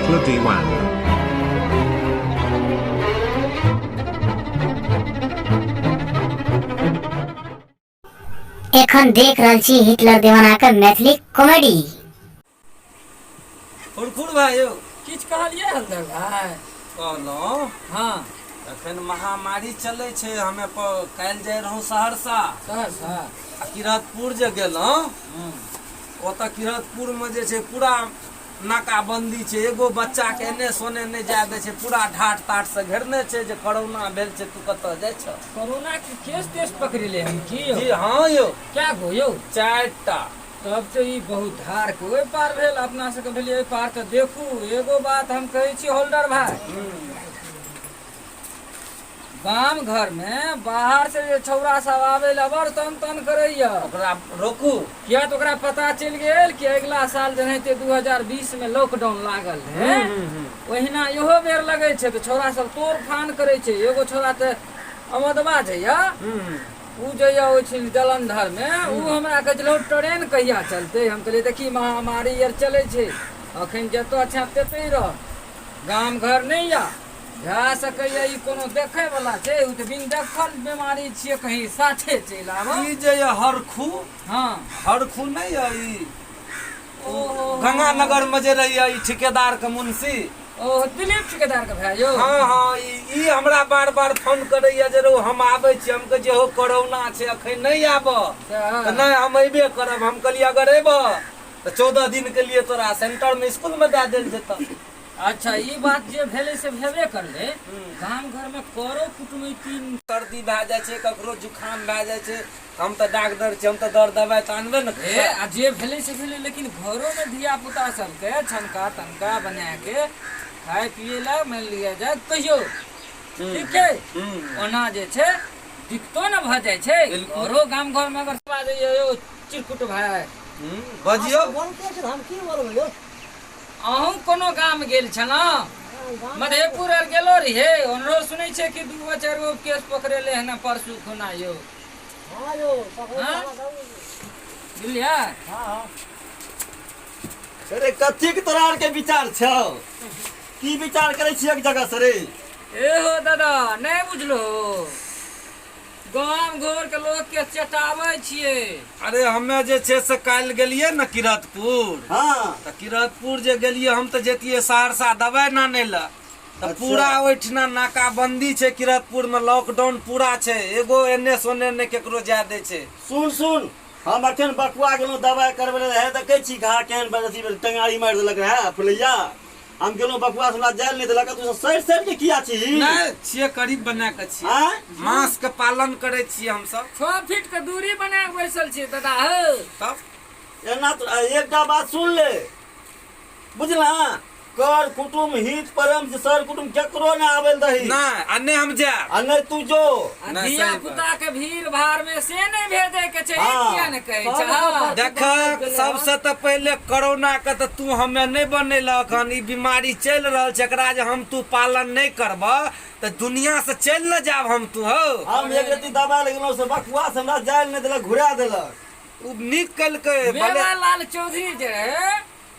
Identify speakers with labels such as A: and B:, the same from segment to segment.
A: Hitler Diwana.
B: एखन देख रहल छी हिटलर दीवाना के मैथिली कॉमेडी।
C: खुरखुर भाई यौ।
D: किछु कहलियै हलधर भाय?
C: कहलहुँ।
D: हँ।
C: एखन महामारी चलै छै, हमे काल्हि जाइ रहौं सहरसा।
D: सहरसा?
C: आ किरतपुर जे गेलहुँ, ओतऽ किरतपुरमे जे छै पूरा नाकाबंदी छै, एगो बच्चाके एने सोने नहि जाय दै छै, पूरा ढाट ताट से घेरने छै जे कोरोना भेल छै, तू कतऽ जाइ छह?
D: कोरोना के केस तेस पकड़ेले हन की यौ?
C: जी हँ यौ।
D: क्या गो यौ?
C: 4टा।
D: तब तऽ ई बहुत धार के ओहि पार भेल, अपना सबके भेलियै ओहि पार। तऽ देखू एगो बात हम कहै छी होल्डर भाय, गाम घर में बाहर से जे छौड़ा सब आबै लए बड़ तन तन करैया,
C: ओकरा रोकू।
D: किया तऽ ओकरा पता चलि गेल कि अगिला साल जेनाहिते 2020 में लॉकडाउन लागल रहै ओहिना इहो बेर लगै छै, तऽ छौड़ा सब तोड़ फान करै छै। एगो छौड़ा तऽ अमदबा जे यऽ, उ जे यऽ ओहिठिन जलंधर में, उ हमरा कहै छलै ट्रेन कहिया चलतै? हम कहलियै देखी महामारी आर चलै छै, अखन जतऽ छें ततहि रह, गाम घर नहि या भए सकैया, ई कोनो देखै वाला छै? ओ तऽ बिन देखल बीमारी छियै, कहीं साथे चलि आबऽ।
C: ई जे यऽ हरखू,
D: हँ,
C: हरखू नहि यऽ ई
D: ओहो
C: गंगानगर में जे रहैया ई ठिकेदार के मुंशी,
D: ओ दिलीप ठिकेदार के भाय यौ।
C: हँ, ई हमरा बार बार फोन करैया जे रौ हम आबै छी। हम कहै छियै हौ कोरोना छै, अखन नहि आबऽ। तऽ नहि, हम अयबे करब। हम कहलियै अगर अयबह तऽ 14 दिन के लिए तोरा सेंटर में स्कूल में दए देल जेतऽ।
D: अच्छा ई बात जे भेलै से भेबे करलै, गाम घर में करो कुटुमैती
C: सर्दी भए जाइ छै, ककरो जुकाम भए जाइ छै, हम तऽ डाक्टर छी, हम तऽ दर दबाइ तऽ आनबे ने
D: हे। आ जे भेलै से भेलै, लेकिन घरो में धिया पुता सबके छनका तनका बना के खाय पिए ला मानि लिअ जाय कहियो ठीक छै, ओना जे छै दिक्कतो ने भऽ जाइ छै घरो गाम घर में। अगर यौ चिरकुट भाय।
C: बजियौ।
E: बोलते छै, हम की बोलबै यौ?
D: अहूँ कोनो गाम गेल छलहुँ? मधेपुर आर गेलो रहियै? ओनरो सुनै छियै कि 2 गो 4 गो केस पकड़ेले हन परसू खुना यौ।
E: हँ यौ, पकड़े।
D: हाँ? बुझलियै।
E: हँ।
F: अरे कथी के तोरा आर के विचार छौ? की विचार करै छियै एक जगह से रे?
D: ए हो दादा, नहि बुझलो, गाम घर के लोग के चेताबै छियै।
C: अरे हमे जे छै से काल्हि गेलियै ने किरतपुर।
F: हाँ।
C: तऽ किरतपुर जे गेलियै, हम तऽ जैतियै सहरसा दवाइ नानै लए, तऽ पूरा ओहिठिना नाकाबंदी छै किरतपुर में, लॉकडाउन पूरा छै, एगो एने सोने नहि केकरो जाय दै छै।
F: सुन सुन, हम अखन बकुआ गेलहुँ दवाइ करबै लए रहै, देखै छी घा केहन अथी भेल, टेंगारी मारि देलक रहै फुलैया। हम गेलहुँ बकुआ से, हमरा जायल नहि देलक। तू सब सड़ि सड़ि के किया छी?
C: नहि छियै, करीब बना के छियै।
F: आँय?
C: मास्क के पालन करै छियै हमसब।
D: 6 फीट के दूरी बना के बैसल छियै दादा हौ।
C: तब
F: एना तो एकटा बात सुन ले, बुझला? कर कुटुम हित परम से सर कुटुम केकरो ने आबै लए दही।
C: नहि, आ नहि हम जायब।
F: आ नहि तू जो।
D: आ
C: नहि,
D: धिया
C: सही बात।
D: पुता के भीड़ भाड़ में से नहि भेजे के छै, ई
F: हाँ।
D: किया ने कहै छह?
C: देख, सबसे तऽ पहिले कोरोना के तऽ तू हमे नहि बनेलक हन, ई बीमारी चलि रहल छै, एकरा जे हम तू पालन नहि करबह तऽ दुनिया से चलि ने जायब हम तू हौ।
F: हम एक रत्ती दबाइ लए गेलहुँ से बकुआ से हमरा जाय नहि देलक, घुरा देलक।
C: ओ नीक केलकै भले।
D: मेवालाल चौधरी जे रहै,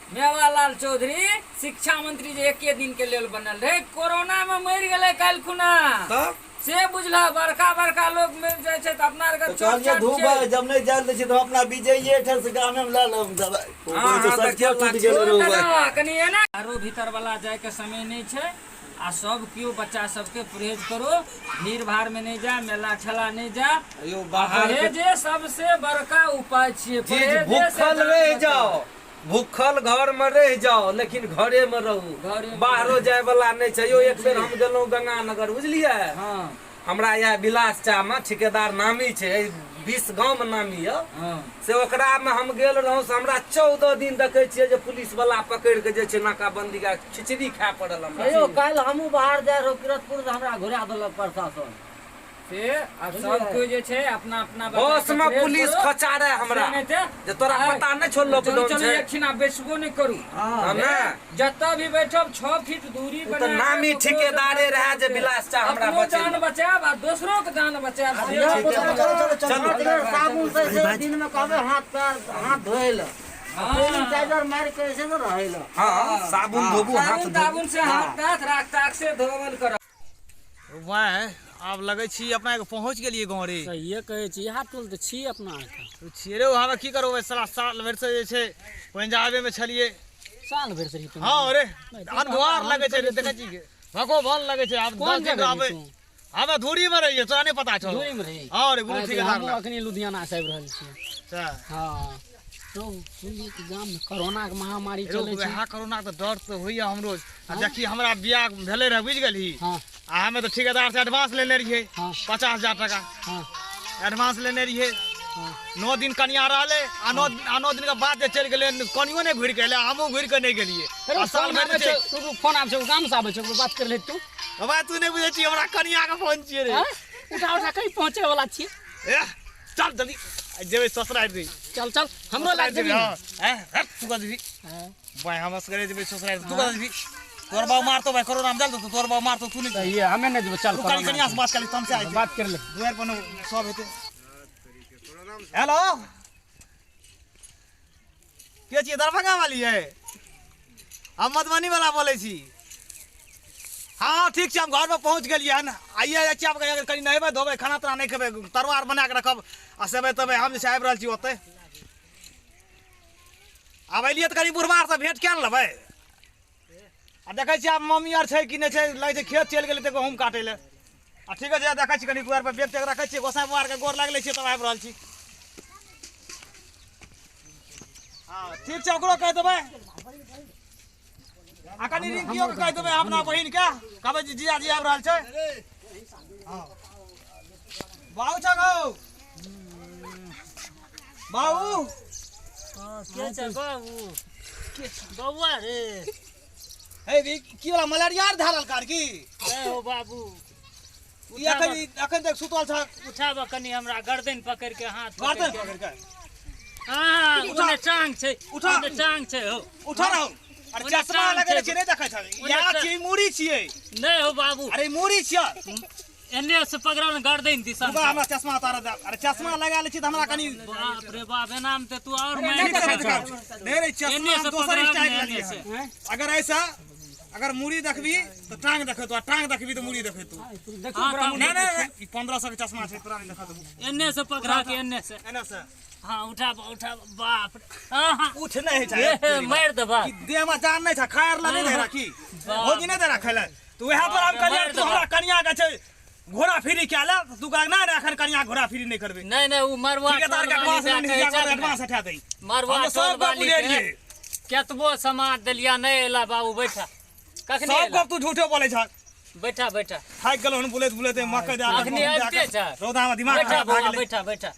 D: मेवालाल चौधरी शिक्षा मंत्री जे एके दिन के लेल बनल रहे, कोरोना में मरि गेलै काल्हि खुना।
C: तब
D: से बुझलह, बड़का बड़का लोग मरि जाइ छै तऽ अपना आरके
F: तऽ
D: छोट
F: कहलियै
D: छाट
F: धूप
D: छै।
F: भाइ, जब नहि जाय दै छै तऽ हम अपना विजयी एहिठाम से गामे मे लऽ लेब दबाइ। ओ
C: हाँ,
F: कहै छै,
C: हाँ,
F: सर,
C: देखियौ,
F: किया टूटि गेलै
D: ओ
F: रौ
D: दादा,
F: भाइ?
D: कनि एना आरो भीतर वाला जाय के समय नहि छै, आ सब केओ बच्चा सबके परहेज करो, भीड़ भाड़ में नहि जा, मेला ठेला नहि जा।
C: यौ बाहर के
D: परहेजे सबसे बड़का उपाय छियै।
C: चीज
D: परहेजे से
C: भूखल
D: जान
C: रहि
D: बचाउ।
C: जाओ, भूखल घर में रहि जाओ, लेकिन घरे में रहू,
D: घरे में।
C: बाहरो जाय वाला नहि छै यौ। एक बेर हम गेलहुँ गंगानगर, बुझलियै?
D: हाँ।
C: हमरा इएह विलास चा में ठिकेदार नामी छै, 20 गाँव में नामी यऽ।
D: हाँ।
C: से ओकरा में हम गेल रहूँ, से हमरा 14 दिन देखै छियै जे पुलिस वाला पकड़ि के जे छै नाकाबंदी के खिचड़ी खाय पड़ल हमरा।
E: यौ, काल्हि हमहूँ बाहर जाय रहौ किरतपुर से, हमरा घुरा देलक प्रशासन।
D: से आब सब कोई जे छै अपना अपना बच्चा
C: बस
D: के
C: में
D: प्रेस
C: पुलिस
D: करो।
C: खचारे हमरा
D: से नहि तऽ
C: जे तोरा
D: आइ
C: पता नहि छौ
D: चलू
C: लॉकडाउन
D: चलू
C: छै।
D: एकठिना बैसबो नहि करू।
C: हाँ, ने?
D: जतऽ भी बैठब 6 फीट दूरी
C: ओ तऽ
D: बना के
C: नामी
D: ककरो
C: ठिकेदारे रहए जे विलास चा हमरा
D: अपनो
C: बचेलक।
D: जान बचायब आ दोसरो के जान बचायब। से
E: धिया पुता
C: चलू।
E: साबुन से से दिन में कहबै हाथ पैर हाथ धोए लए। सैनिटाइजर मारि के ऐसे न रहै ल।
C: हाँ, साबुन धोबू, हाथ
D: साबुन
C: धोबू।
D: ताबुन से हाथ ताथ राख ताक से धोवल कर।
A: वाह, आब लगै छी अपना के पहुँच गेलियै गाँव रे।
G: सहिए कहै छी, इएह टोल तऽ छी अपना आरके।
A: छियै रे, वहाँ की करबै साला, साल भरि से जे छै पंजाबे मे छलियै।
G: साल भरि से रही?
A: हाँ रे, अनभुआर लगै छै रे, देखै छी भगो भन लगै छै। आब
G: कोन
A: 10 दिन
G: जगह
A: रहबै।
G: रही तू?
A: हमे धूरी मे रहियै, तोरा नहि पता छौ?
G: दूरी मे रही।
A: हाँ रे, गुरु ठेकेदार
G: हमहूँ
A: लग।
G: अखनी लुधियाना से आबि रहल छियै।
A: अच्छा।
G: हाँ, रौ, सुनलियै कि गाम मे कोरोना के महामारी
A: रौ,
G: चलै छै?
A: वएह कोरोना के डर तऽ होइया हमरो। आ देखी, हमरा बियाह भेलै रहै, बुझि गेलही?
G: हाँ।
A: आ हमे तऽ ठेकेदार से एडवांस लेने रहियै।
G: हाँ।
A: 50,000 टका।
G: हाँ।
A: एडवांस लेने रहियै।
G: हाँ।
A: 9 दिन कनिया रहलै आ 9 दिन के बाद जे चलि गेलै, कनियो नहि घुरि के एलै, हमहूँ घुरि के नहि गेलियै।
G: रौ,
A: आ साल
G: फोन
A: भरि
G: आबै
A: जे
G: छै, रुक, फोन आबै छै, गाम से आबै छै, ओकरो बात कर ले तू।
A: बाबा, तू नहि बुझै छी, हमरा कनिया के फोन छियै रे।
G: आँय? उठा उठा, कहीं पहुँचे वाला छियै।
A: ए, चल जल्दी, आइ जेबै ससुरारि रे।
G: चल चल, हमरो लाग जेबही ने?
A: हाँ, ए, हट, तू कऽ जेबही?
G: हाँ।
A: भाई, हम असगरे जेबै ससुरारि, तू कऽ जेबही? तोहर बाबू मारतो भाई, कोरोना में चल, तोहर बाबू मारतो, तू नहि।
G: सही है, हमे नहि जेबै, चल।
A: तू कनि कनिया से बात कर ले, तमसे आइ
G: बात कर ले।
A: दुआरि पर सब हेतै। हेलो, के छियै? दरभंगा वाली है? हम मधुबनी वाला बोलै छी। हाँ ठीक छै, हम घरमे पहुँच गेलियै हन। आइए जाइ छी आब, कनि नहेबै धोबै, खाना ताना नहि खेबै, तरुआ आर बना कऽ रखब आ सेबै तेबै। हम जे छै आबि रहल छी ओतै। आब एलियै तऽ कनि बुढ़बा आरसँ भेँट कए ने लेबै। आ देखै छियै आब मम्मी आर छै कि नहि छै, लगै छै खेत चलि गेलै तऽ गहूँम काटै लए। आ ठीक छै, देखै छी कनि दुआरि पर बैग तैग रखै छियै, गोसाइ बाबा आरके गोर लागि लै छियै, तब आबि रहल छी। हँ ठीक छै, ओकरो कहि देबै आ कनि रिंकियो के कहि देबै, अपना बहिनके कहबै जे जीजाजी आबि रहल छै। हँ बाबू छौ गौ बाबू।
E: के छै बाबू? बौआ रे।
A: हे, ई की वाला मलेरिया आर धरल कार की?
E: ए हो बाबू।
A: ई अखन अखन तक सुतल छ।
E: उठाबऽ कनि हमरा, गर्दन पकड़ि के, हाथ
A: गर्दन
E: पकड़ि के।
A: पकड़ि के?
E: हाँ,
A: उठा।
E: ओने टांग छै।
A: उठा।
E: ओने टांग छै हो।
A: उठा रहो। अरे
E: ओने
A: चश्मा
E: टांग
A: लगेने
E: छै।
A: छियै, नहि देखै छ?
E: ओने
A: इएह छियै, मूड़ी छियै।
E: नहि हो बाबू।
A: अरे मूड़ी छियै।
E: एने से पकड़ल ने गर्दन दिसन।
A: रुका, हमरा चश्मा उतारऽ दे। अरे चश्मा लगा लै छी तऽ हमरा कनि
E: बाप रे बाप, एनामे तऽ तू और
A: ठीक
E: मारि
A: छै,
E: देबह।
A: देखाउ। नहि रे, चश्मा
E: एने
A: हम
E: से
A: दोसर
E: पकड़ल
A: स्टाइल
E: ने,
A: लेलियै
E: एने से।
A: हन। अगर ऐसा अगर मूड़ी देखबी तऽ टांग देखेतौ आ टांग देखबी तऽ मूड़ी देखेतौ।
E: हाँ, तब
A: नहि नहि नहि, ई 1500 के चश्मा छै, तोरा नहि देखा देबौ।
E: एने से पकड़ा के, एने से।
A: एने से।
E: हाँ, उठाब उठाब, बाप रे। हाँ हाँ।
A: उठ नहि होइ छै।
E: ए, मारि देबह।
A: ई देह मे जान नहि छै, खाय आर ला नहि दे रहा की?
E: बाप।
A: भौजी नहि दे रहा खाय ला। तऽ उएह पर हम
E: बाप रे,
A: कहलियै
E: मारि
A: तू हमरा
E: देबह।
A: कनिया के छै घोड़ा फ्री कए ले, तू कह नहि नहि, एखन कनिया घोड़ा फ्री नहि करबै।
E: नहीं नहीं, उ मरवा
A: ठेकेदार के
E: टोल
A: एडवांस
E: वाली
A: लेने
E: कहै
A: छी,
E: छै ने।
A: एडवांस हटा दही।
E: मरवा
A: हम तऽ
E: टोल
A: सब गप
E: वाली के
A: बुझलियै।
E: केतबो समाज देलिया, नहि एला बाबू। बैठा, कखनी
A: सब
E: एला?
A: गप तू झूठे बोलै छह।
E: बैठा बैठा।
A: थाकि गेलहुँ हन बुलैत बुलैत, मकइ दए कऽ,
E: अखनी
A: गहूम दए
E: आबिते
A: कऽ,
E: छै।
A: रौदा मे दिमाग
E: बैठा
A: खराब भए
E: बौआ।
A: गेलै।
E: बैठा बैठा।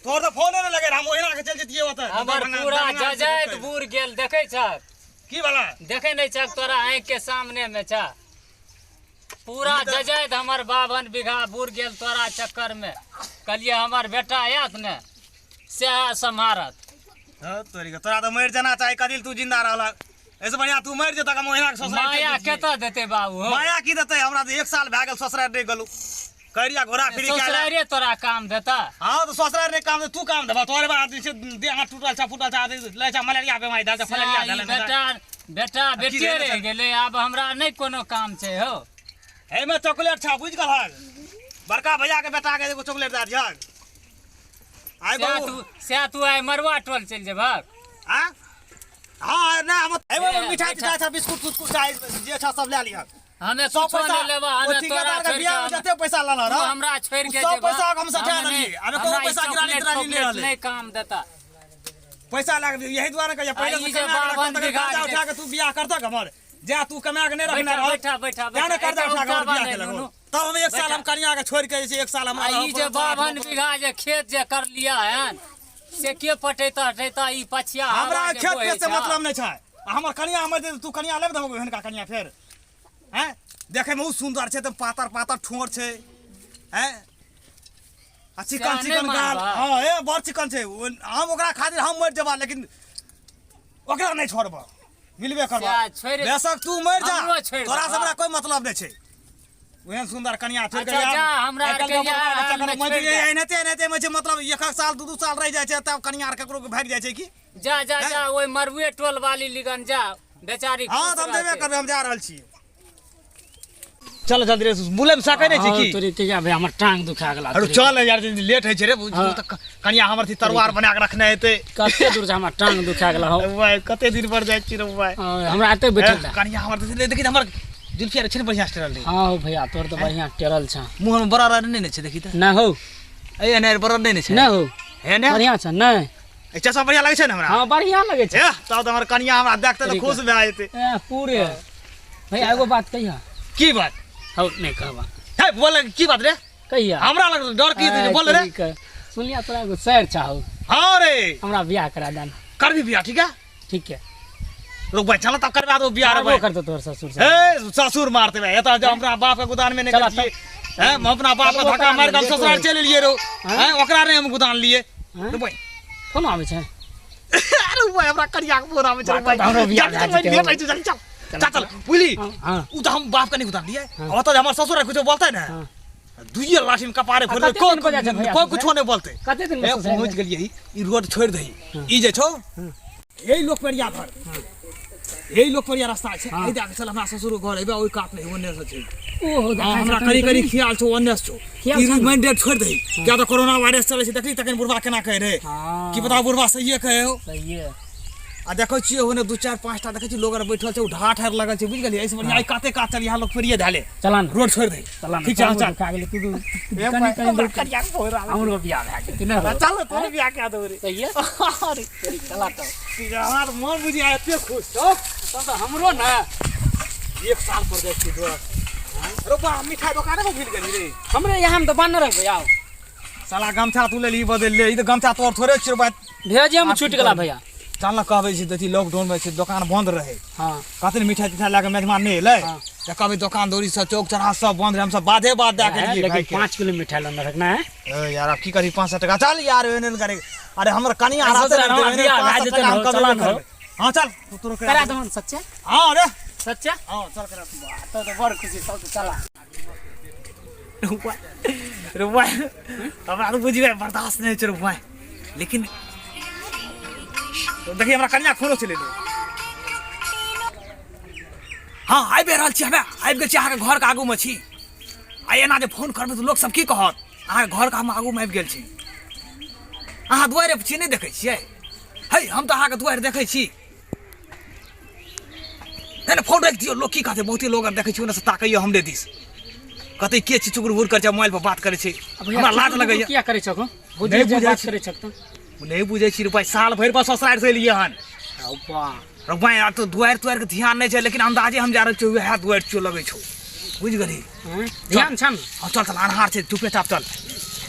A: तोहर तऽ फोने नहि लगे रहै, हम ओहिना के चलि जैतियै ओतऽ।
E: हमर
A: दरभंगा-
E: पूरा
A: दरभंगा से
E: जजाइत
A: देखै।
E: बूढ़ गेल, देखै छह?
A: की वाला?
E: देखै नहि छह? तोरा आँखि के सामने मे छह पूरा जजाइत हमर, 52 बीघा बूढ़ गेल तोरा चक्कर मे। कहलियै हमर बेटा आयत ने, सएह सम्हारत।
A: हँ, तोरी के, तोरा तऽ मरि जाना चाही। कदिल तू जिंदा रहलक, एहिसँ बढ़िआँ तू मरि जेतक, हम ओहिना के ससुरारि चलि
E: माया
A: जैतियै।
E: कतऽ देतै बाबू हो?
A: माया की देतै? हमरा तऽ एक साल भए गेल ससुरारि नहि गेलहुँ। करिया घोड़ा फ्री कए ले।
E: ससुरारे तोरा काम देता?
A: हाँ, तऽ ससुरारि नहि काम दे, तू काम देबह। तोहरे बाद जे छै देह हाथ टूटल छै, फूटल छै, लै छै मलेरिया बेमारी धऽ छै, फलेरिया
E: ई
A: धऽ लेने छै।
E: बेटा बेटा
A: की
E: बेटे
A: भेलै
E: रहि
A: सर?
E: गेलै, आब हमरा नहि कोनो काम छै हौ।
A: एहिमे चॉकलेट छै, बुझि गेलहक? बड़का भैया के बेटा के एगो चॉकलेट दए दिहक आइ।
E: सएह
A: बाबू
E: तू, सएह तू आइ मरुआ टोल चलि जेबहक?
A: आ हाँ, नहि, हम एहिमे
E: ए,
A: मिठाई
E: बैठा।
A: तिठाई छै, बिस्कुट तुस्कुट छै, जे छै सब लए लिहक।
E: हमे
A: सब
E: कुछो
A: पैसा
E: नहि लेबह।
A: ओ
E: हमे तोरा
A: ठेकेदार के
E: छोड़ि
A: बियाह में
E: के
A: जते पैसा लेलह
E: तू
A: रह,
E: हमरा छोड़ि
A: उ
E: के
A: सब
E: जेबह।
A: पैसा हम सठा
E: हमे
A: देलियै।
E: नहि-
A: आब एको
E: हमरा ई
A: पैसा गिरानी
E: चॉकलेट
A: तिरानी नहि
E: तॉकलेट
A: रहलै।
E: नहि काम देता।
A: पैसा लए के यही दुआरे कहिया पहिले
E: आ
A: से
E: ई जे
A: कमा के रखतह
E: 52
A: तकर
E: बीघा
A: कर्जा
E: जे-
A: उठा के तू बियाह करतक हमर? जा तू कमा के नहि रखने
E: बैठा
A: रह,
E: बैठा बैठा।
A: तें ने कर्जा उठा के हमर
E: उठाबा
A: बियाह
E: नहि
A: केलक।
E: नुनू।
A: तब हम एक साल
E: बैठा।
A: हम कनिया के छोड़ि के जे छै एक साल हमरा
E: आ
A: रहऽ
E: ई जे
A: पड़ल,
E: 52 बीघा जे खेत जे कर लिया हन, से के पटेता हटेता ई पछिया
A: हमरा
E: हवा जे
A: खेत
E: बहै
A: पेट से
E: छै।
A: मतलब नहि छै। आ हमर कनिया मरि जेतै, तू कनिया लेब देबहो हिनका कनिया फेर? हैं, देखै मे बहुत सुन्दर छै, एकदम पातर पातर ठोर छै, हैं, आ चिकन
E: सएह नहि
A: चिकन गाल।
E: मानबह?
A: हाँ, ए बड़ चिकन छै। हम ओकरा खातिर हम मरि जेबा, लेकिन ओकरा नहि छोड़ब, मिलबे करब।
E: सएह छोड़ि-
A: बेशक तू मरि जा,
E: हमरो छोड़ि
A: तोरा से
E: देबह।
A: हमरा कोई मतलब नहि छै। ओहन सुंदर कनिया छोड़ के
E: अच्छा, जा, हमरा आरके इएह हालमे छोड़ि दे।
A: एनाहिते एनाहिते मे छै मतलब एक एक साल दू दू साल रहि जाइ छै तब कनिया आर ककरो के भागि जाइ छै की।
E: जा जा जा, ओहि मरुए टोल वाली लिगन जा, बेचारी
A: हाँ
E: खुश
A: तऽ हम जेबे
E: रहतै।
A: करबै, हम जा रहल छी। चल जल्दी रे, बुलै मे सकै नहि छै की?
G: तोरे के जा भैया, हमर टांग दुखा गेला।
A: अरे चल यार, जल्दी लेट होइ छै रे।
G: हाँ।
A: तऽ कनिया हमर थी तरुआर बना के रखने हेतै।
G: कते दूर से हमर टांग दुखा गेला हो।
A: भाई कते दिन पर जाइ छी रे भाई।
G: हाँ, हमरा एते बैठल दा।
A: कनिया हमर देखी देखी हमर जुल्फिया रे छै ने बढ़िया से टेरल रे।
G: हाँ हो भैया, तोर तऽ बढ़िया टेरल छ।
A: मुँह में बड़ा नहि ने छै देखी तऽ।
G: ना हो।
A: ए एने बड़ा नहि ने छै।
G: ना हो।
A: हे ने?
G: बढ़िया छ नै।
A: ए चश्मा बढ़िया लगै छै ने हमरा?
G: हाँ बढ़िया लगै छै।
A: ए तब तऽ हमर कनिया हमरा देखतै तऽ खुश भए जेतै।
G: ए पूरे। भैया एगो बात कहिया।
A: की बात?
G: हौ नहीं कहबा।
A: हे बोल की बात रे?
G: कहिया।
A: हमरा लग डर की छै बोल रे।
G: सुनलिया तोरा एगो शेर चाहो।
A: हाँ रे।
G: हमरा बियाह करा देना।
A: करबी बियाह ठीक है?
G: ठीक है।
A: रुक भाई चल तब करवा दो बियाह रे भाई।
G: करतो तोर ससुर से।
A: ए ससुर मारते भाई, एता जो हमरा बाप के गोदान में नहीं
G: चला
A: छियै। हैं हम अपना बाप के धक्का मार के ससुराल चलि एलियै रो। हैं ओकरा नहीं हम गोदान लिए। रुक भाई।
G: फोन आबै छै।
A: अरे भाई हमरा करिया के फोन आबै छै भाई।
G: हमरो बियाह भए जेतै।
A: लेट होइ छै चल चल। चल चल बुझली?
G: हां।
A: उ तऽ हम बाप के नहीं गोदान लिए। ओतऽ हमर ससुर कुछो बोलतै ने। दुइये लाठी में कपारे फोड़
G: को
A: को कुछो नहीं बोलते।
G: कते दिन में
A: पहुंच गेलियै, ई रोड छोड़ दही, ई जे छौ एहि लोक परिया भर, एहि लोक परिया रास्ता छै, एहि दए के चल हमरा ससुर घर अइबे, ओहि कात में ओन्ने से छै।
G: ओहो
A: हमरा करी करी ख्याल छौ ओन्ने से छौ। ई मेन रोड छोड़ दही, किया तऽ कोरोना वायरस चलै छै, देखली तखन बुढ़वा केना कहै रहै, की पता बुढ़वा सहिए कहै हो।
G: सहिए।
A: आ देखै छियै ओने 2 4 5 टा देखै छियै लोग आर बैठल छै, ओ ढाठ आर लगल छै, बुझि गेलियै? एहिसँ बढ़िआँ एहि काते कात चल, यहाँ लोक पेरिये धए ले।
G: चला न।
A: रोड छोड़ि दही।
G: चला न।
A: ठीक छै, चल।
G: खा गेलै तू कनी कनी दूर हमरो बियाह भए गेल ने।
A: चल तोरो बियाह कए देबै रे।
G: सहिए।
A: अरे
G: चला तब।
A: हमर मन बुझि आइ एते खुश छौ।
G: तब तऽ हमरो ने
A: 1 साल पर जाइ छियै दोस्त। रो बा मिठाई दोकाने पर भूलि गेली रे।
G: हमरे यहाँ में दोकान न रहबै आउ।
A: साला गमछा तू लेली बदलि ले, ई तऽ गमछा तोर थोड़े छियौ बात।
G: भेजे में छूटि गेला भैया।
A: चल न कहबै छै देखी लॉकडाउन में छै दोकान बंद रहे।
G: हां।
A: कहते ने मिठाई तिठाई लए के मेजबान नहि एलै।
G: हाँ।
A: तऽ कहबै दोकान दौरी सब चौक चौराहा सब बंद रहे, हम सब बाधे बाध दए के एलियै।
G: लेकिन 5 किलो मिठाई लऽ रखना है।
A: ए यार अब की करी 500 टका चल यार एहन एहन करे। अरे हमर कनिया रहतै ने
G: बियाह भए जेतै ने, चला न।
A: हां चल तोरो
G: करा दहन सच्चा।
A: हां रे
G: सच्चा।
A: हां चल करा।
G: तो तो बड़ खुशी सब चला।
A: रे भाई हमरा तो बुझबै बर्दाश्त नहि छै रे भाई, लेकिन देखिए हमरा कनिया फोनो चलि एलै। हाँ आबि रहल छी, हमे आबि गेल छी, अहाँके घरके आगूमे छी। आ एना जे फोन करबै तऽ लोकसब की कहत, अहाँके घरके हम आगूमे आबि गेल छी, अहाँ दुआरि पर छी नहि देखै छियै? है हम तऽ अहाँके दुआरि देखै छी। नहि नहि फोन राखि दियौ, लोक की कहतै, बहुते लोग आर देखै छी ओन्नेसँ ताकैए हमरे दिस, कहतै के छी चुकुर बुकुर करै छै, मोबाइल पर बात करै छै। हमरा लाज लगैए।
G: किया करै छहो?
A: नहि बुझै
G: बात करै छहो तऽ?
A: नहि बुझै छी रुपैआ, साल भरि पर ससुरारि से एलियै हन। रुपैआ आर तऽ दुआरि तुआरिके ध्यान नहि छै, लेकिन अन्दाजे हम जा रहल छियै वएह दुआरि छियौ लगै छौ, बुझि गेलही?
G: ध्यान छौ ने?
A: हँ चल चल, अन्हार छै, चुपे चाप चल।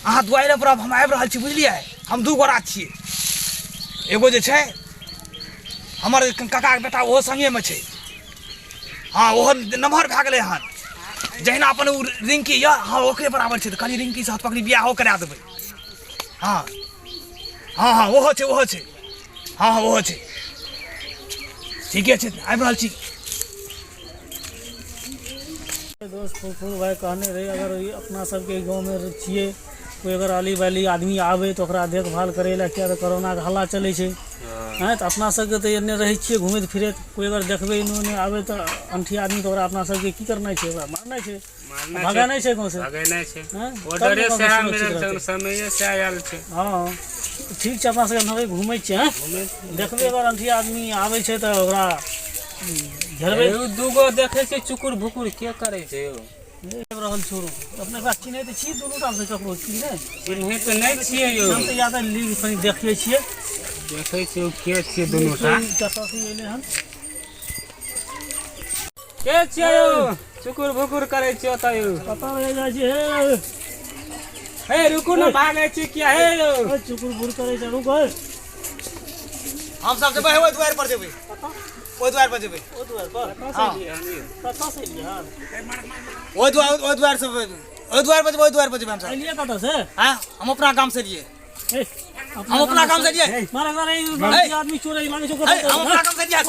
A: अहाँ दुआरि पर हम आबि रहल छी, बुझलियै? हम 2 गोरा छियै, एगो जे छै हमर काकाके बेटा ओहो संगेमे छै। हाँ ओहो नमहर भए गेलै हन, जहिना अपन ओ रिंकी यऽ, हाँ ओकरे बराबर छै। तऽ कहलियै रिंकी से हाथ पकड़ि बियाहो करा देबै। हाँ हाँ हाँ ओहो छै, ओहो छै, हाँ हाँ ओहो छै। ठीके छै, आबि रहल छी।
H: दोस्त फुलफुल भाई कहने रहे अगर अपना सबके गाँवमे छियै कोइ अगर आली बाली आदमी आबै तऽ ओकरा देखभाल करै लए, किया तऽ कोरोनाके हल्ला चलै छै। हँ तऽ अपना सबके तऽ एन्ने रहै छियै घुमैत फिरैत, कोइ अगर देखबै एन्ने ओन्ने आबै तऽ अनठी आदमी तऽ ओकरा अपना सबके की करनाइ छै, ओकरा मारनाइ छै, भगेनाइ छै गाँवसँ।
I: भगेनाइ छै।
H: हँ,
I: ऑर्डरे सएह मिलल छै, समये सएह आयल छै।
H: हँ ठीक छै, अपना सबके एनाहिते घुमै छियै। हँ देखबै अगर अनठी आदमी आबै छै तऽ ओकरा घेरबै।
I: दूगो देखै छियै चुकुर भुकुर के करै छै यौ?
H: आबि रहल छोड़ू, अपने ओकरा चिन्है तऽ छी दुनू टा से ककरो की नहि?
I: चिन्है तऽ नहि छियै यौ।
H: हम तऽ याद लीग कनि देखै छियै।
I: देखै छियै के छियै दुनू टा।
H: कतऽ से एलै हन?
I: के छियै यौ? चुकुर भुकुर करै छियै ओतऽ यौ।
H: कतऽ रहि जाइ छियै हे?
I: हे रुकू ने, भागै छी किया हे यौ?
H: चुकुर भुकुर करै छै, रुक।
A: हम सब जेबै ओहि दुआरि पर जेबै, ओहि दुआरि पर जेबै।
H: ओहि दुआरि पर?
A: हँ।
H: कतऽ से एलियै हन?
A: ओहि दुआरि, ओहि दुआरि से, ओहि दुआरि पर जेबै, ओहि दुआरि पर जेबै हमसब।
H: एलियै कतऽ से?
A: हँ हम अपना गाम से एलियै। हम अपना गाम से एलियै।
H: आदमी चोरै लागै छौ।
A: हम अपना गाम से एलियै,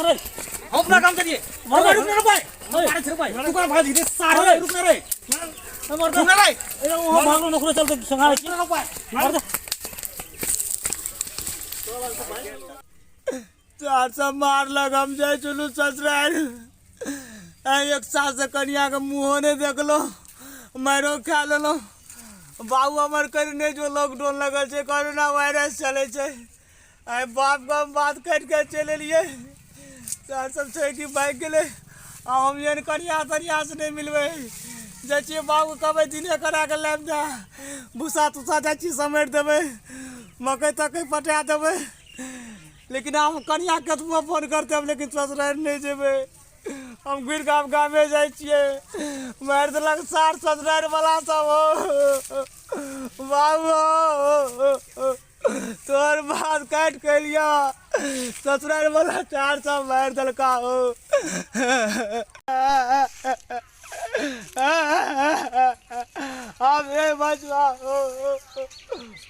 A: हम अपना गाम से एलियै। रुक रुक। मारै छै रे भाई, तू कोना भागली रे सारे रे, रुक ना रे।
H: मर
A: रुक ना रे।
H: ए वहाँ भागलो नोकरो चलते संघारे छी। मर दे।
A: चार सब मारलक, हम जाइ छलहुँ ससुरारि, आइ एक साल से कनियाके मुँहो नहि देखलहुँ, मारिओ खा लेलहुँ। बाबू हमर कहि नहि जो लॉकडाउन लगल छै, कोरोना वायरस चलै छै। आइ बापके हम बात काटि कऽ चलि एलियै। सर सब छै कि भागि गेलै। आ हम एहन कनिया तनियासँ नहि मिलबै। जाइ छियै बाबूके कहबै दिने करा कऽ लाबि दए, भूसा तूसा जाइ छियै समेट देबै, मकइ तकइ पटा देबै, लेकिन आब कनिया कतबो फोन करतै हम लेकिन ससुरारि नहि जेबै। हम घुरि कऽ आब गामे जाइ छियै। मारि देलक सार ससुरारि वाला सब। हो बाबू हो, तोहर बात काटि कऽ एलियऽ, ससुरारि वाला चार सब मारि देलका। हो हम रे बचवा, हो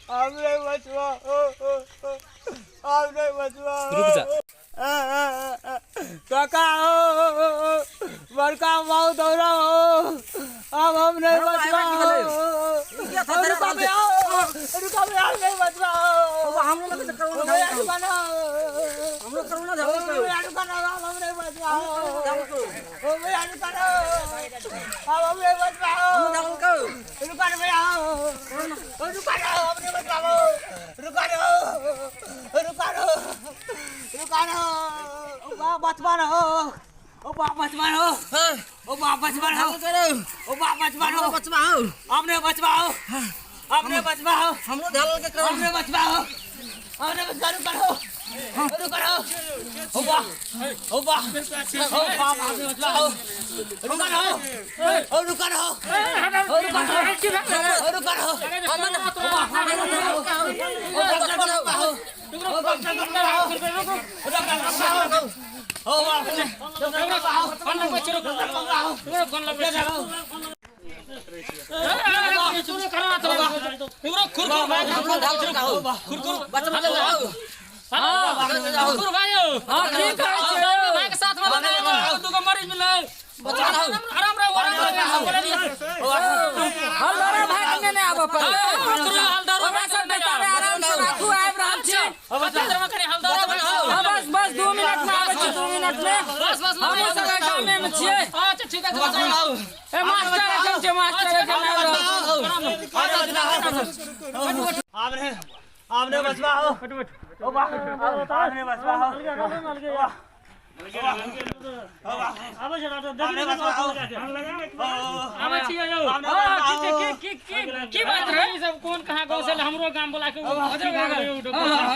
A: हम रे बचवा, हो हम रे बचवा।
I: रुक जा।
A: काका हो, बड़का बाबू दौड़ा हो, अब हम नहीं बचवा हो। रुका भैया, रुका भैया, हम नहीं बचवा हो। भैया रुका ना, भैया रुका ना, अब हम नहीं बचवा हो। भैया रुका ना, अब हम नहीं बचवा हो। रुका ना भैया, रुका ना, हम नहीं बचवा हो। रुका ना, रुका ना, रुका ना। ओ बाप बचवा ना हो, ओ बाप बचवा ना हो, ओ बाप बचवा ना हो, ओ बाप बचवा ना हो, हमने बचवा हो, हमने बचवा हो, हमने बचवा हो, हमने बचवा। रुका हो, रुका हो, ओ बाप, ओ बाप, ओ बाप, हमने बचवा हो। रुका हो, ओ रुका हो, ओ रुका हो, ओ रुका हो, ओ बाप, ओ डॉक्टर हो, ओ डॉक्टर हो, ओ डॉक्टर हो, ओ बाप, डॉक्टर हो, डॉक्टर हो।
D: हाँ की कहै छियै? हलदरा भाई के ने आबऽ पड़ै। ओकरा सब बेटा रे आराम से राखू, आबि रहल छी। हाँ, बस बस 2 मिनट में आबै छी, 2 मिनट में। हमहूँ सब एहि गामे में छियै। ए मास्टर एखन छै, मास्टर एखन आबि रहल छै।
A: आपने आपने बचवा हो, ओ बाप, आपने बचवा हो,
H: आबै छै डॉक्टर, देखि
A: आपने बचवा हो।
E: आबै छियै यौ।
D: हाँ, की छै, की की की की बात रहै?
E: ई सब कोन कहाँ गाँव से हमरो गाम बोला के
D: हाँ, हाँ,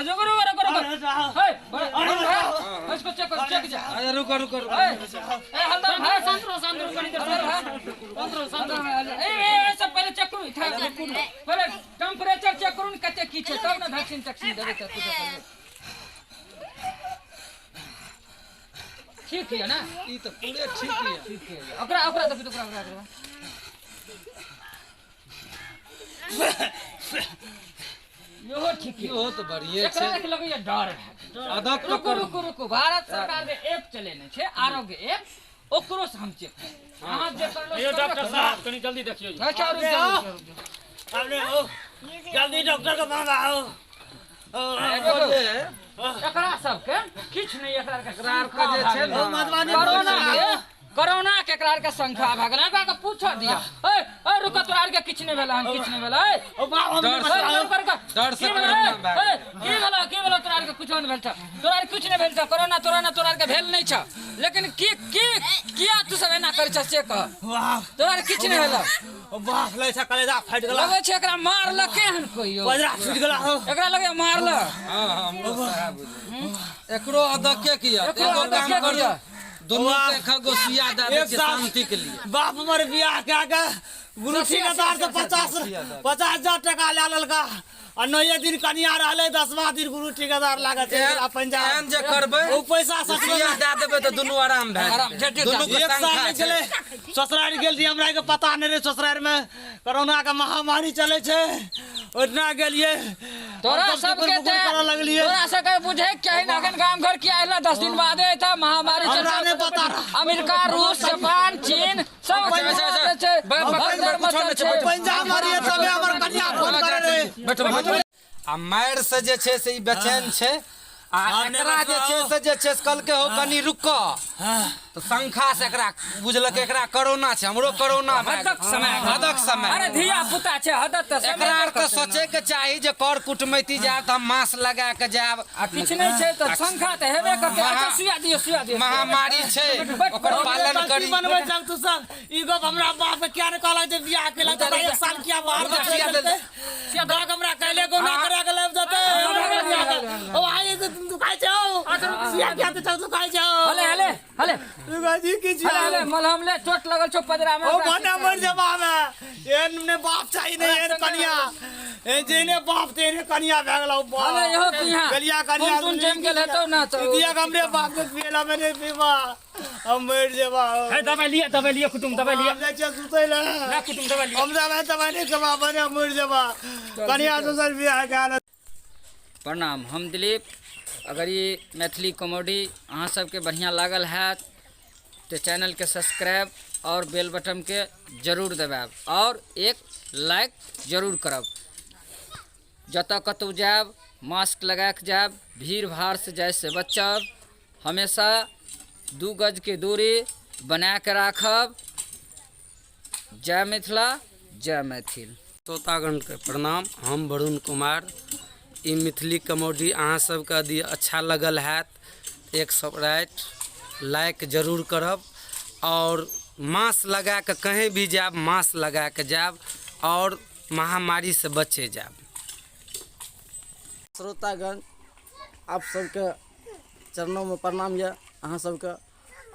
D: जो करो करो करो। हे, इसको चेक करो, चेक जा।
C: अरे रुको रुको रुको।
D: ए ए हलदर भाई,
E: शांत रहो, शांत रहो, कनी देर
D: हलदर भाई,
E: शांत रहो, शांत रहो।
D: ए ए सब पहिले चेक करू, इठा पहिले टेम्परेचर चेक करू ने कते की छै, तब ने वैक्सीन तैक्सीन देबै तऽ कुछो करबै। ठीक है ना?
C: ई तऽ पूरे ठीक यऽ।
D: ठीक है। ओकरा ओकरा देखियौ, ओकरा ओकरा ओकरा। इहो ठीक है।
C: इहो तऽ बढ़िये
D: एकरा
C: छै।
D: देख लगैया डर भए गेल।
C: अदक
D: रुकू
C: पकड़ू।
D: रुकू रुकू, भारत सरकार जे ऐप चलेने छै, आरोग्य ऐप, ओकरो से हम चेक करबै। अहाँ जे करलो
E: यौ डॉक्टर साहब कनी जल्दी देखियौ।
D: अच्छा रुक जाउ, रुक जाउ।
A: आपने हो, जल्दी डॉक्टर के मंगाओ।
D: एकरा सबके किछु नहि, एकरा आरके
C: एकरा आरके जे छै ने,
A: मधुबनी
D: कोरोना के, कोरोना के एकरा आरके संख्या भए गेल। एकरा के पूछऽ दिअ। ए ए रुक, तोरा आरके किछु नहि भेल हन, किछु नहि भेल। ए
A: ओ बाप, हम
C: डर से
D: ए, रुक, रुक।
C: डर से
D: की भेलै?
C: कोरोना भए
D: ए, की भेलै, की भेलै? तोरा आरके किछो नहि भेल छौ, तोरा आरके किछु नहि भेल छौ, कोरोना तोरा तोरा आरके भेल नहि छौ। लेकिन की की किया तू सब एना करै छह से कह।
A: वाह,
D: तोरा आरके किछु नहि भेल।
A: ओ बाप, लै छै कलेजा फाटि गेला।
D: लगै छै एकरा मारलकै हन कोइ यौ।
A: पजरा फुटि गेला हो।
D: एकरा लगै मारलक।
C: हँ हँ, हमरो सएह बुझै। एकरो अदके की यऽ?
D: एकरो
C: एगो काम
D: अदके की
C: करू,
D: यऽ?
C: दुनू के एक गो सुइया दए दै
A: एक
C: छियै
A: साल
C: शांति के लिए।
A: बाप हमर बियाह कए के गुरु ठेकेदार से 50,000 टका लए लेलका, आ 9 दिन कनिया रहलै, 10वां दिन गुरु ठेकेदार लागल चलि गेला पंजाब।
C: एहन जे करबै,
A: ओ पैसा ससुराल
C: सुइया दए देबै तऽ दुनू आराम भए
D: आराम,
C: जेतै।
D: जे- जे-
C: दुनू के
A: एक साल
C: संख्या
A: नहि
C: छै।
A: गेलै, ससुरारि गेल रहियै, हमरा के पता नहि रहै ससुरारि मे कोरोना के महामारी चलै छै। ओहिठिना गेलियै,
D: तोरा सबके तोरा सबके बुझे के ना अखन गाम घर किया आइला 10 दिन बाद एता महामारी
A: हमरा नहीं पता।
D: अमेरिका रूस जापान चीन सब छै
A: पंजाब मारिए तबे हमर कन्या फोन करे रे।
C: बैठो आ मार से जे छै से ई बेचैन छै आ एकरा जे छै से जे छै से कहलकै हो कनी रुक तऽ शंखा से एकरा बुझलक एकरा कोरोना छै हमरो कोरोना
D: हदक समय
C: हदक समय।
D: अरे धिया पुता छै हदक तऽ
C: एकरा आर के सोचे के चाही जे कर कुटमैती जायब तऽ हम मास्क लगा के जायब
D: आ किछु नहि छै तऽ शंखा तऽ हेबे करतै। अच्छा सुइया दियौ सुइया दियौ
C: महामारी छै ओकर पालन करी
A: बनबै छौ तू सब ई गप हमरा बाप के किया ने कहलक जे बियाह केलक तऽ 1 साल किया बाहर बचल दाग हमरा कहले को ना करा के लाइब जते ओ आई दुखाइ छौ सुइया किया तऽ छौ दुखाइ छौ।
D: हले हले हले
A: जी की
D: हले हले मलहम ले चोट लगल छौ पजरा में
A: ओ भने मर जबा में एहन ने बाप चाही ने एहन कनिया ए जेने बाप तेने कनिया भए गेलौ बाप।
D: हले इहो पिहा
A: गलिया कनिया
D: तुन जम गेल हेतौ ना तऽ
A: दिया हमरे बाप के पिएला में नहीं पीबा हम मर जेबा।
E: हे दवाई लिया कुटुम दवाई लिया
A: हम जाइ छियै सुतै ले
E: ना कुटुम दवाई लिया
A: हम जाबै दवाई नहीं खेबा भने मर जेबा कनिया दोसर बियाह के हालत।
D: प्रणाम, हम दिलीप। अगर ये मैथिली कॉमेडी अहाँ सबके बढ़िया लागल हैत तो चैनल के सब्सक्राइब और बेल बटन के जरूर दबायब और एक लाइक जरूर करब। जतऽ कतहु जायब मास्क लगा के जायब, भीड़ भाड़ से जाय से बचब, हमेशा 2 गज के दूरी बना के राखब। जय मिथिला जय मैथिल।
C: श्रोतागणके प्रणाम, हम वरुण कुमार। ई मैथिली कॉमेडी अहाँ सबके यदि अच्छा लगल हैत एक सब्सक्राइब लाइक जरूर करब और मास्क लगा के कहीं भी जायब मास्क लगा के जायब और महामारी से बचे जायब।
G: श्रोतागण आप सबके चरणों में प्रणाम यऽ अहाँ सबके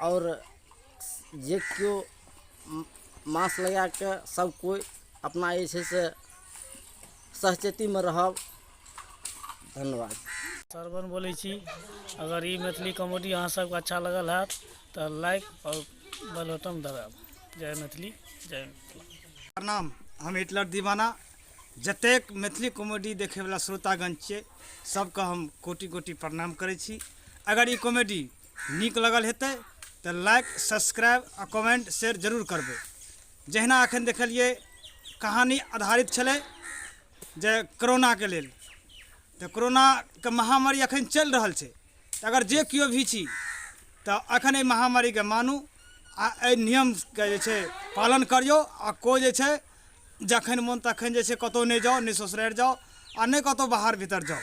G: और जे केओ मास्क लगा के सब कोइ अपना जे छै से सहचेतीमे रहब। धन्यवाद।
H: सरवन बोलै छी। अगर ई मैथिली कॉमेडी अहाँ सबके अच्छा लगल हैत तऽ लाइक और बेल बटन दबायब। जय मैथिली जय मिथिला।
A: प्रणाम, हम हिटलर दीवाना। जतेक मैथिली कॉमेडी देखैवला श्रोतागण छियै सबके हम कोटि कोटि प्रणाम करै छी। अगर ई कॉमेडी नीक लगल हेतै तऽ लाइक सब्सक्राइब आ कमेंट शेयर जरूर करबै। जहिना अखन देखलियै कहानी आधारित छलै जे कोरोनाके लेल, तऽ कोरोनाके महामारी अखन चलि रहल छै तऽ अगर जे केओ भी छी तऽ अखन एहि महामारीके मानू आ एहि नियमके जे छै पालन करियौ आ कोइ जे छै जखन मोन तखन जे छै कतहु नहि जाउ, नहि ससुरारि जाउ आ नहि कतहु बाहर भीतर जाउ।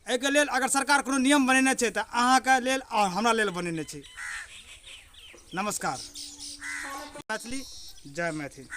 A: एहिके लेल अगर सरकार कोनो नियम बनेने छै तऽ अहाँके लेल आओर हमरा लेल बनेने छै। नमस्कार। मैथिली जय मैथिल।